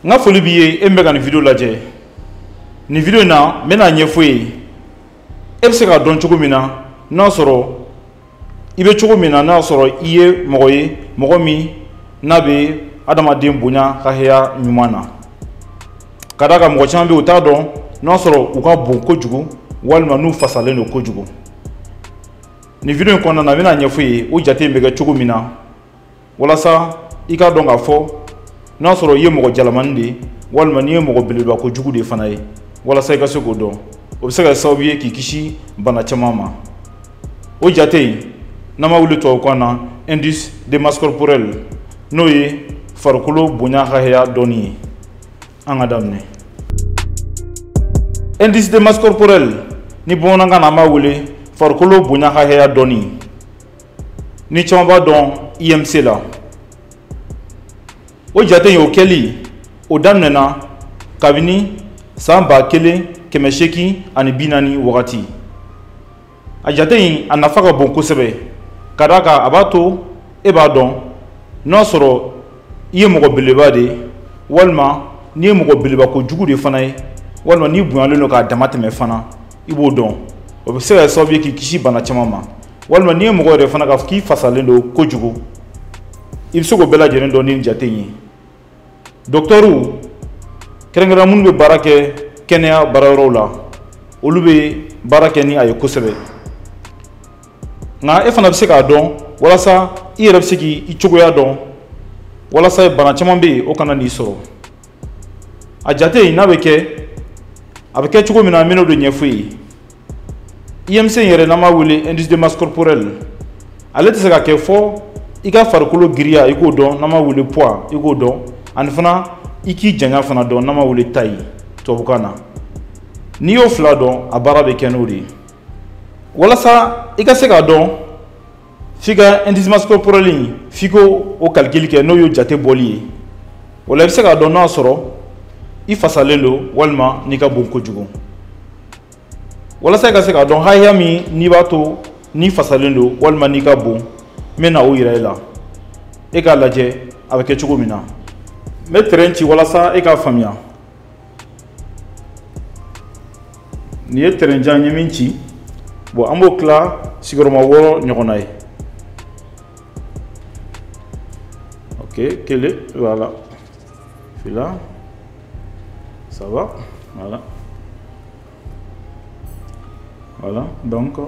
N ka foli b'i ye e min bɛ ka nin video lajɛ. Nin video in na n bɛna ɲɛfɔ e ye e bɛ se k'a dɔn cogo min na n'a sɔrɔ i bɛ cogo min na n'a sɔrɔ i ye mɔgɔ ye mɔgɔ min n'a bɛ adamaden bonya hakɛya ɲuman na. Ka d'a kan mɔgɔ caman bɛ yen u t'a dɔn n'a sɔrɔ u ka bon kojugu walima n'u fasalen don kojugu. Nin video in kɔnɔna na n bɛna ɲɛfɔ e ye o jate in bɛ kɛ cogo min na walasa i k'a dɔn k'a fɔ n'a sɔrɔ i ye mɔgɔ jalamani de ye walima n'i ye mɔgɔ belebeleba kojugu de fana ye walasa i ka se k'o dɔn. O bɛ se ka kɛ sababu ye k'i kisi bana caman ma. O jate in n'an b'a wele tubabukan na indice de masse corporelle, n'o ye farikolo bonya hakɛya dɔnni ye. An ka daminɛ. Indice de masse corporelle ni bamanankan na an b'a wele farikolo bonya hakɛya dɔnni. Ni caman b'a dɔn IMC la. O jate in o kɛli o daminɛna kabini san 1840 wagati. A jate in a nafa ka bon kosɛbɛ ka d'a kan a b'a to e b'a dɔn n'a sɔrɔ i ye mɔgɔ belebeleba de ye walima n'i ye mɔgɔ belebeleba kojugu de fana ye walima n'i bonyalen don k'a dama tɛmɛ fana i b'o dɔn. O bɛ se ka kɛ sababu ye k'i kisi bana caman ma walima n'i ye mɔgɔ yɛrɛ fana k'a fɔ k'i fasalen don kojugu i bɛ se k'o bɛɛ lajɛlen dɔn ni jate in ye. Dɔkitɛriw kɛrɛnkɛrɛnnenya minnu bɛ baara kɛ kɛnɛya baarayɔrɔw la olu bɛ baara kɛ ni a ye kosɛbɛ. Nka e fana bɛ se k'a dɔn walasa i yɛrɛ bɛ se k'i cogoya dɔn walasa bana caman bɛ yen o kana n'i sɔrɔ. A jate in n'a bɛ kɛ a bɛ kɛ cogo min na n bɛn'o de ɲɛfɔ e ye. IMC in yɛrɛ n'an b'a wele indice de masse corporelle, ale tɛ se ka kɛ fɔ i ka farikolo giriya i k'o dɔn n'an b'a wele poids i k'o dɔn, ani fana i k'i janya fana dɔn n'an b'a wele taille tubabukan na. N'i y'o fila dɔn a baara bɛ kɛ n'o de ye. Walasa i ka se k'a dɔn f'i ka indice de masse corporelle in f'i k'o o calcul kɛ n'o y'o jate bɔli ye. O la i bɛ se k'a dɔn n'a sɔrɔ i fasalen don walima n'i ka bon kojugu. Walasa i ka se k'a dɔn hakɛya min n'i b'a to n'i fasalen don walima n'i ka bon, n bɛ na o yira e la. E k'a lajɛ a bɛ kɛ cogo min na. N bɛ terrain ci walasa e k'a faamuya. Nin ye terrain jan ye min ci, bon an b'o tila sigiyɔrɔma 6 ɲɔgɔnna ye. Ok, kelen, voilà, fila, saba, voilà. Voilà, donc,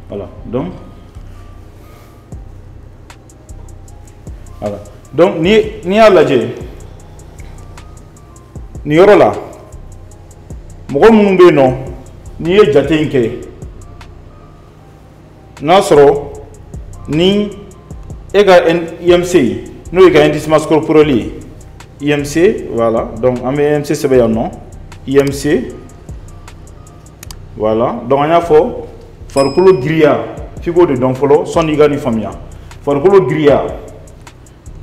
voilà, donc, voilà. Donc, ni y'a lajɛ nin yɔrɔ la, mɔgɔ minnu bɛ yen nɔ, n'i ye jate in kɛ, n'a sɔrɔ ni e ka IMC, n'o y'i ka indice de masse corporelle ye, IMC, voilà, donc an bɛ IMC sɛbɛn yan nɔ. IMC, voilà, donc an y'a fɔ farikolo giriya f'i k'o de dɔn fɔlɔ sɔnni i ka nin faamuya. Farikolo giriya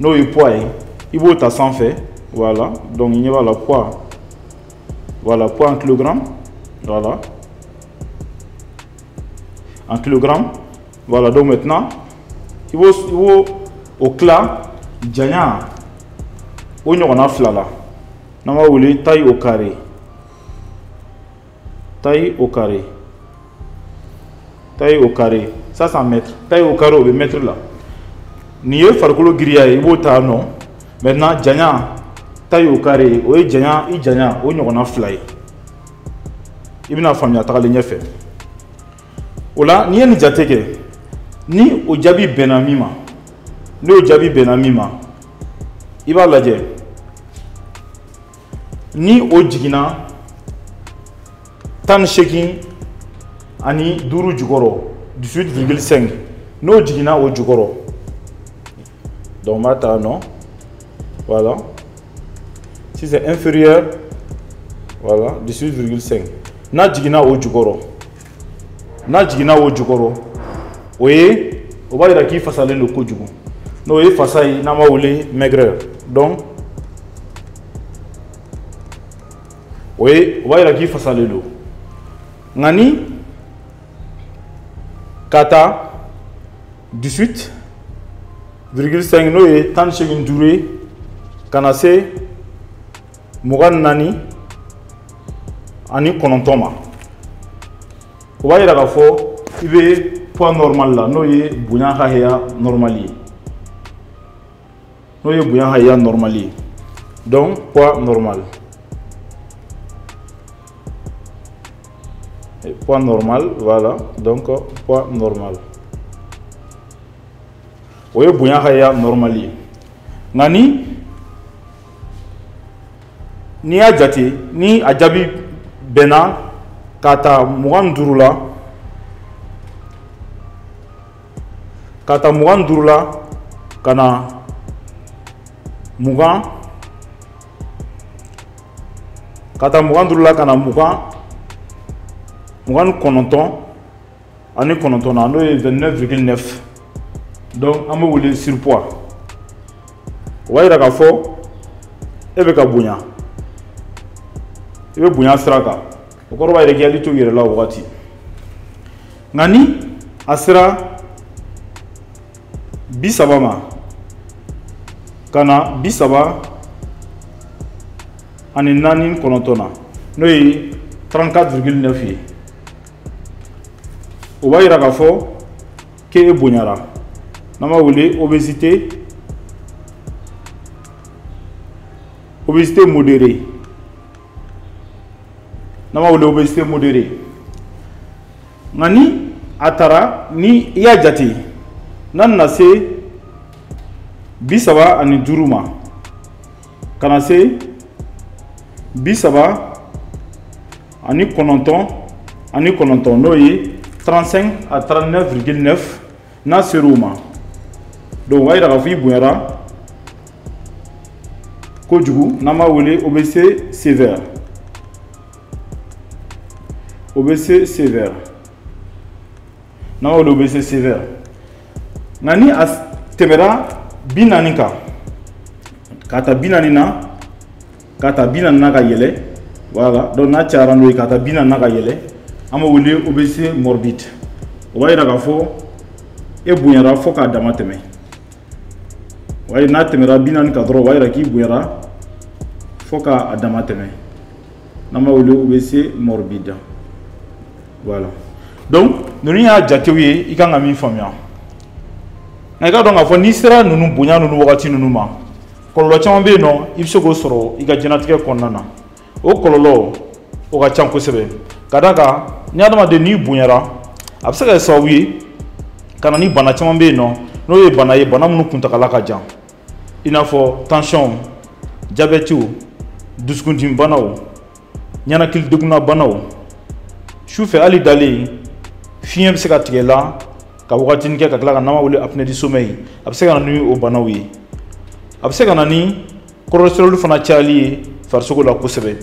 n'o ye poids ye, i b'o ta sanfɛ, voilà, donc i ɲɛ b'a la poids, voilà, poids en kilogramme, voilà, en kilogramme, voilà, donc maintenant i b'o o tila janya o ɲɔgɔnna fila la, n'an b'a wele taille au carré. Taille au carré. Taille au carré. Ça, c'est en mètre. Taille au carré, on va mettre là. Ni ye farikolo giriya ye, i b'o ta nɔ. Maintenant, janya, taille au carré, o ye janya, i janya, o ɲɔgɔnna fila ye. I bɛna faamuya tagalen ɲɛfɛ. O la, n'i ye nin jate kɛ, ni o jaabi bɛnna min ma, n'o jaabi bɛnna min ma, i b'a lajɛ. Ni o jiginna 85 jukɔrɔ, 18,5, n'o jiginna o jukɔrɔ, donc n b'a ta nɔ, voilà, si c'est inférieur, voilà, 18,5, n'a jiginna o jukɔrɔ, n'a jiginna o jukɔrɔ, o ye, o b'a yira k'i fasalen don kojugu, n'o ye fasa ye n'an b'a wele maigreur, donc o ye, o b'a yira k'i fasalen don. Nka ni ka taa 18 virgule 5, n'o ye 85 ye, ka na se 24 ani 9 ma, o b'a yira k'a fɔ i bɛ poids normal la, n'o ye bonya hakɛya normal ye, n'o ye bonya hakɛya normal ye. Donc poids normal, poids normal, voilà. Donc poids normal, o ye bonya hakɛya normal ye. Nka ni n'i y'a jate, ni a jaabi bɛnna k'a ta 25 la, k'a ta 25 la ka na 20, ka taa 25 la ka na 29 ani 9 na, n'o ye 29,9, donc an b'o wele surpoids. O b'a yira k'a fɔ e bɛ ka bonya, i bɛ bonya sira kan. O kɔrɔ b'a yira k'i hakili to i yɛrɛ la o wagati. Nka ni a sera 30 ma, ka na 34 ani 9 na, n'o ye 34,9 ye, o b'a yira k'a fɔ k'e bonyara, n'an b'a wele obésité, obésité modérée, n'an b'a wele obésité modérée. Nka ni a taara, ni i y'a jate, n'a nana se 35 ma, ka na se 39 ani 9, n'o ye 35 à 39,9, n'a ser'o ma, donc o b'a yira k'a fɔ i bonyara kojugu, n'an b'a wele obésité sévère, obésité sévère, n'an b'a wele obésité sévère. Nka ni a tɛmɛra 40 kan, k'a ta 40 na, k'a ta 40 na ka yɛlɛ, voilà, donc n'a cayara n'o ye, k'a ta 40 na ka yɛlɛ, an b'o wele obésité morbide. O b'a yira k'a fɔ e bonyara fo k'a dama tɛmɛ. O b'a yira, n'a tɛmɛra 40 kan dɔrɔn, o b'a yira k'i bonyara fo k'a dama tɛmɛ, n'an b'a wele obésité morbide. Voilà, donc ninnu y'a jatew ye, i kan ka min faamuya. Nka i ka dɔn k'a fɔ n'i sera ninnu bonya ninnu wagati ninnu ma, kɔlɔlɔ caman bɛ yen nɔ, i bɛ se k'o sɔrɔ i ka diɲɛlatigɛ kɔnɔna na. O kɔlɔlɔ o ka ca kosɛbɛ, ka d'a kan ni adamaden n'i bonyara, a bɛ se ka kɛ sababu ye ka na ni bana caman bɛ yen nɔ, n'o ye bana ye, bana minnu kuntagala ka jan, i n'a fɔ tension, diabète, dusukundimi banaw, ɲɛnakili degunna banaw. Sufɛ hali dalen, fiɲɛ bɛ se ka tigɛ la ka wagatinin kɛ ka tila ka, n'an b'a wele apnée du sommeil, a bɛ se ka na ni o banaw ye. A bɛ se ka na ni cholestérol fana cayali ye farisogo la kosɛbɛ.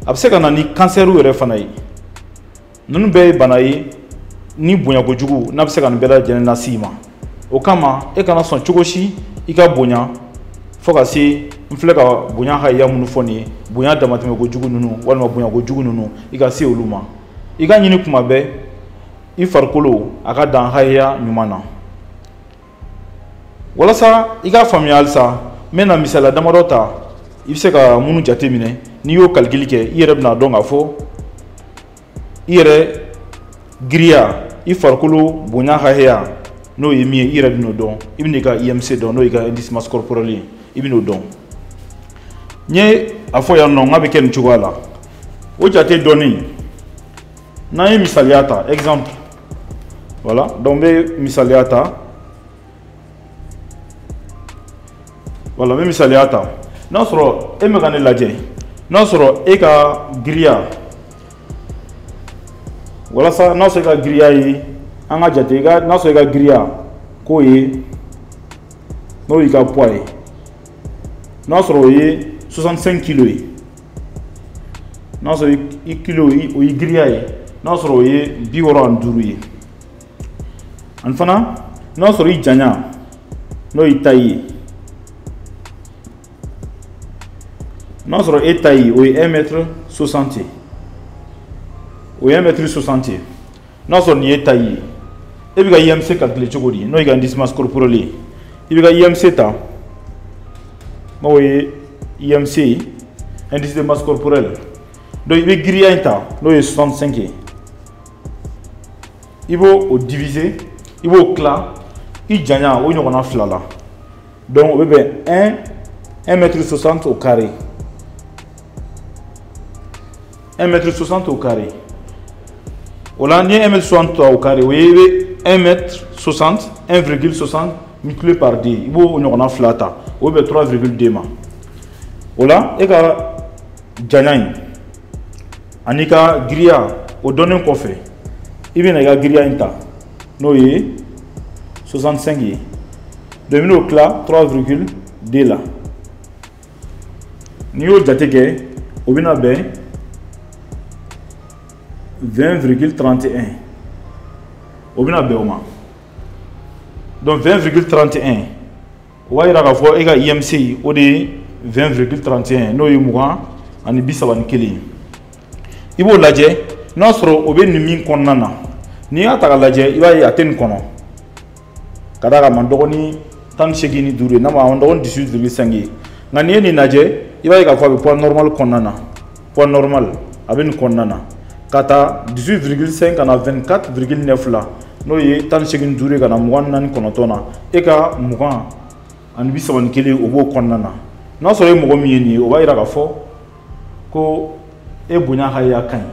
A bɛ se ka na ni kansɛriw yɛrɛ fana ye. Ninnu bɛɛ ye bana ye ni bonya kojugu n'a bɛ se ka nin bɛɛ lajɛlen lase i ma. O kama, e kana sɔn cogo si i ka bonya fo ka se n filɛ ka bonya hakɛya minnu fɔ nin ye, bonya damatɛmɛ kojugu ninnu walima bonya kojugu ninnu, i ka se olu ma. I ka ɲini kuma bɛɛ i farikolo a ka dan hakɛya ɲuman na. Walasa i k'a faamuya halisa, n bɛna misaliya damadɔ ta, i bɛ se ka minnu jate minɛ. N'i y'o calcul kɛ, i yɛrɛ bɛna dɔn k'a fɔ i yɛrɛ giriya, i farikolo bonya hakɛya n'o ye min ye, i yɛrɛ bɛn'o dɔn. I bɛn'i ka IMC dɔn, n'o y'i ka indice masse corporelle ye, i bɛn'o dɔn. N ye a fɔ yan nɔ n k'a bɛ kɛ nin cogoya la. O jate dɔnni, n'an ye misaliya ta, exemple, voilà, donc n bɛ misaliya ta, voilà, n bɛ misaliya ta. N'a sɔrɔ e bɛ ka ne lajɛ, n'a sɔrɔ e ka giriya, walasa n'a sɔrɔ e ka giriya ye, an ka jate, n'a sɔrɔ e ka giriya k'o ye, n'o y'i ka poids ye, n'a sɔrɔ o ye 65 kilos ye, n'a sɔrɔ i kilo o y'i giriya ye, n'a sɔrɔ o ye 65 ye, ani fana n'a sɔrɔ i janya, n'o y'i taille ye, n'a sɔrɔ e taille o ye 1 mètre 60 ye, o ye 1 mètre 60 ye, n'a sɔrɔ nin ye taille ye, e bɛ ka IMC calculer cogo di, n'o y'i ka indice masse corporelle ye? i b'i ka IMC ta, n'o ye IMC, indice de masse corporelle. Donc i bɛ giriya in ta, n'o ye 65 ye, i b'o o diviser, i b'o tila i janya o ɲɔgɔnna fila la. Donc o bɛ bɛn 1 mètre 60 au carré. 1 mètre 60 au carré. O la n'i ye 1 mètre 60 au carré, o ye i bɛ 1 mètre 60, 1,60 multiplié par 2, i b'o ɲɔgɔnna fila ta, o bɛ bɛn 3,2 ma. O la e ka janya in ani ka giriya o dɔnnen kɔfɛ, i bɛna i ka giriya in ta, n'o ye 65 ye. Donc i bɛn'o tila 3,2 la. N'i y'o jate kɛ, o bɛna bɛn 20,31, o bɛna bɛn o ma. Donc 20,31, o b'a yira k'a fɔ e ka IMC o de ye 20,31, n'o ye 20 ani 31 ye. I b'o lajɛ n'a sɔrɔ o bɛ nin min kɔnɔna na. N'i y'a ta k'a lajɛ, i b'a ye a tɛ nin kɔnɔ, ka d'a kan a man dɔgɔ ni 85 ye, n'a ma a man dɔgɔ ni 18,5 ye. Nka n'i ye nin lajɛ, i b'a ye k'a fɔ a bɛ poids normal kɔnɔna na. Poids normal a bɛ nin kɔnɔna na, ka taa 18,5 ka na 24,9 la, n'o ye 85 ye ka na 24,9 na. E ka 20 ani 31, o b'o kɔnɔna na. N'a sɔrɔ e mɔgɔ min ye nin ye, o b'a yira k'a fɔ ko e bonya hakɛya ka ɲi,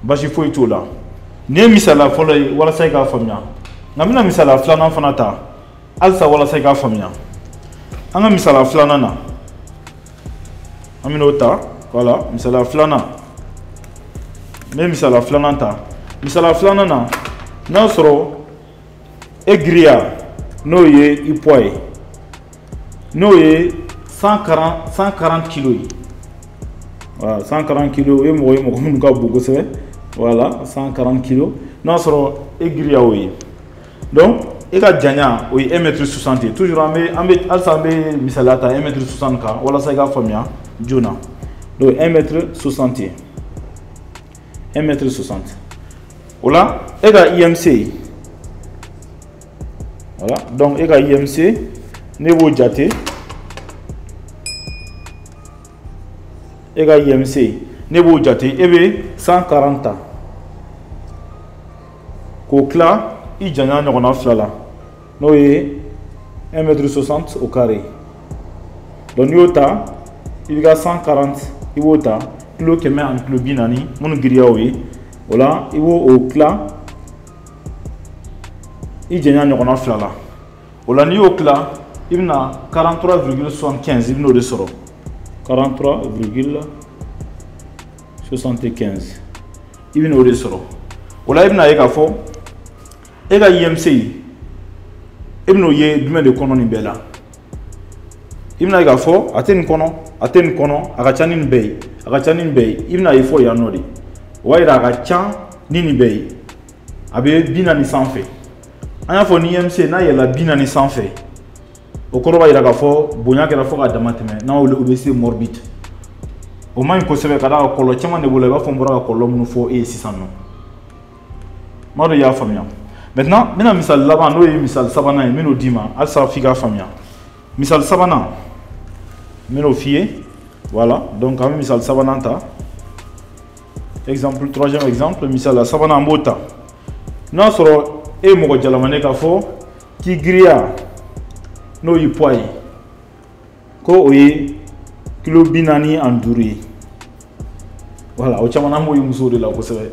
basi foyi t'o la. Nin ye misaliya fɔlɔ ye walasa i k'a faamuya. Nka n bɛna misaliya filanan fana ta halisa walasa i k'a faamuya. An ka misaliya filanan na, an bɛn'o ta. Voilà, misaliya filanan, n bɛ misaliya filanan ta. Misaliya filanan na, n'a sɔrɔ e giriya, n'o ye i poids ye, n'o ye 140 kilos ye. Voilà, 140 kilos, o ye mɔgɔ ye, mɔgɔ minnu ka bon kosɛbɛ. Voilà, 140 kilos, n'a sɔrɔ e giriya o ye. Donc e ka janya o ye 1 mètre 60 ye. Toujours an bɛ halisa an bɛ misaliya ta 1 mètre 60 kan walasa i k'a faamuya joona. Donc 1 mètre 60 ye, 1 mètre 60. O la e ka IMC, voilà, donc e ka IMC, ne b'o jate, e ka IMC, ne b'o jate, e bɛ 140 ta k'o tila i janya ɲɔgɔnna fila la, n'o ye 1 mètre 60 au carré. Donc n'i y'o ta, i b'i ka 140, i b'o ta kilo 100 ani kilo 40 minnu giriya o ye. O la i b'o o tila i janya ɲɔgɔnna fila la. O la n'i y'o tila, i bɛna 43,75, i bɛn'o de sɔrɔ, 43,75, i bɛn'o de sɔrɔ. O la i bɛna ye k'a fɔ e ka IMC, e bɛn'o ye jumɛn de kɔnɔ nin bɛɛ la? I bɛna ye k'a fɔ a tɛ nin kɔnɔ, a tɛ nin kɔnɔ, a ka ca ni nin bɛɛ ye, a ka ca ni nin bɛɛ ye. I bɛna ye fɔ yan nɔ de, o b'a yira a ka ca ni nin bɛɛ ye, a bɛ 40 sanfɛ. An y'a fɔ ni IMC n'a yɛlɛla 40 sanfɛ, o kɔrɔ b'a yira k'a fɔ bonya kɛra fo ka dama tɛmɛ, n'a wele obésité morbide. O man ɲi kosɛbɛ, ka d'a kan kɔlɔlɔ caman de b'o la, i b'a fɔ n bɔra ka kɔlɔlɔ minnu fɔ e ye sisan nɔ. N b'a dɔn i y'a faamuya. Maintenant n bɛna misali laban, n'o ye misali sabanan ye, n bɛn'o d'i ma halisa f'i k'a faamuya. Misali sabanan, n bɛn'o f'i ye. Voilà, donc an bɛ misali sabanan ta, exemple, troisième exemple, misali sabanan an b'o ta. N'a sɔrɔ e ye mɔgɔ jalamanen, k'a fɔ k'i giriya, n'o y'i poids ye, ko o ye kilo 45 ye. Voilà, o caman an b'o ye musow de la kosɛbɛ.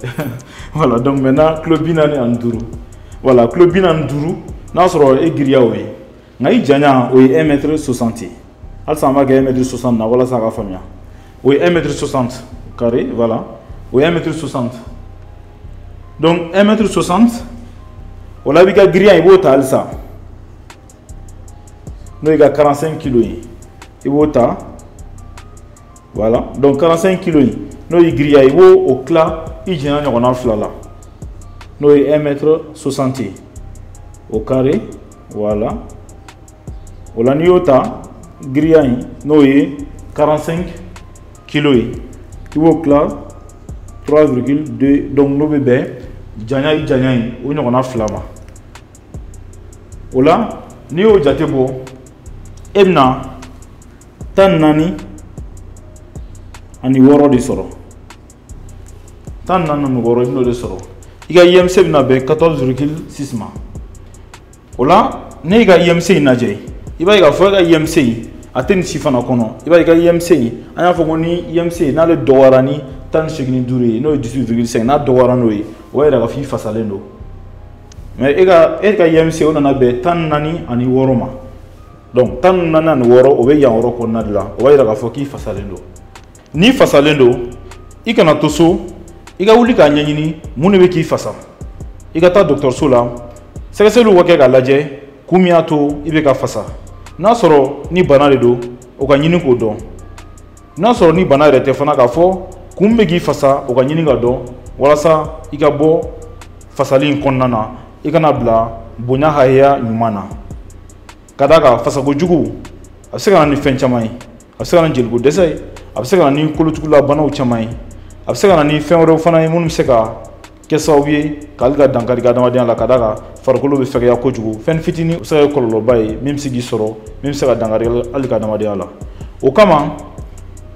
Voilà, donc maintenant kilo 45, voilà, kilo 45, n'a sɔrɔ e giriya o ye, nka i janya o ye 1 mètre 60 ye. Halisa an b'a kɛ 1 mètre 60 na walasa a ka faamuya. O ye 1 mètre 60 carré, voilà, o ye 1 mètre 60. Donc 1 mètre 60, o la i b'i ka giriya, i b'o ta halisa, n'o y'i ka 45 kilos ye, i b'o ta. Voilà, donc 45 kilos in, n'o y'i giriya, i b'o o tila i janya ɲɔgɔnna fila la, n'o ye 1 mètre 60 ye au carré. Voilà, o la n'i y'o ta, giriya in, n'o ye 45 kilos ye, i b'o tila 3,2, donc n'o bɛ bɛn janya, i janya in o ɲɔgɔnna fila ma. O la N'i y'o jate bɔ, e bɛna 46 de sɔrɔ. 46, i bɛn'o de sɔrɔ. I ka IMC bɛna bɛn 14,6 ma. O la, ne y'i ka IMC in lajɛ, i b'a ye k'a fɔ e ka IMC in a tɛ nin si fana kɔnɔ. I b'a ye i ka IMC in, an y'a fɔ ko ni IMC n'ale dɔgɔyara ni 85 ye, n'o ye 18,5, n'a dɔgɔyara n'o ye, o b'a yira k'a fɔ i fasalen don. Mais e ka IMC o nana bɛn 46 ma. Donc 46, o bɛ yan yɔrɔ kɔnɔna de la. O b'a yira k'a fɔ k'i fasalen don. N'i fasalen don, i kana to so, i ka wuli k'a ɲɛɲini mun de bɛ k'i fasa. I ka taa dɔgɔtɔrɔso la, sɛgɛsɛgɛliw ka kɛ k'a lajɛ kun min y'a to i bɛ ka fasa. N'a sɔrɔ ni bana de don, o ka ɲini k'o dɔn. N'a sɔrɔ ni bana yɛrɛ tɛ fana, k'a fɔ kun min bɛ k'i fasa, o ka ɲini ka dɔn, walasa i ka bɔ fasali in kɔnɔna na, i kana bila bonya hakɛya ɲuman na. Ka d'a kan fasakojugu a bɛ se ka na ni fɛn caman ye. A bɛ se ka na ni jeliko dɛsɛ ye, a bɛ se ka na ni kolotugulabanaw caman ye, a bɛ se ka na ni fɛn wɛrɛw fana ye minnu bɛ se ka kɛ sababu ye k'ale ka dankari ka adamadenya la. Ka d'a kan farikolo bɛ fɛgɛya kojugu, fɛn fitinin o bɛ se ka kɛ kɔlɔlɔba ye min bɛ se k'i sɔrɔ, min bɛ se ka dankari hali ka adamadenya la. O kama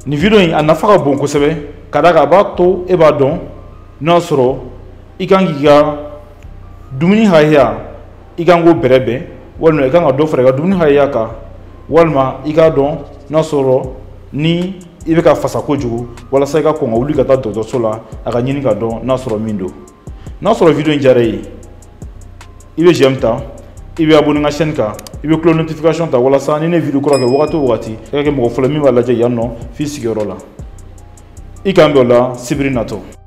nin video in a nafa ka bon kosɛbɛ, ka d'a kan a b'a to e b'a dɔn n'a sɔrɔ i kan k'i ka dumuni hakɛya, i kan k'o bɛrɛbɛn, walima i kan ka dɔ fara i ka dumuni hakɛya kan, walima i k'a dɔn n'a sɔrɔ ni i bɛ ka fasa kojugu, walasa i ka kɔn ka wuli ka taa dɔgɔtɔrɔso la, a ka ɲini ka dɔn n'a sɔrɔ min don. N'a sɔrɔ video in diyara i ye, i bɛ j'aime ta, i bɛ abonné n ka chaîne kan, i bɛ cloche notification ta, walasa ni ne video kura kɛ wagati o wagati, i ka kɛ mɔgɔ fɔlɔ min b'a lajɛ yan nɔ f'i sigiyɔrɔ la. I k'an bɛn o la sibiri natɔ.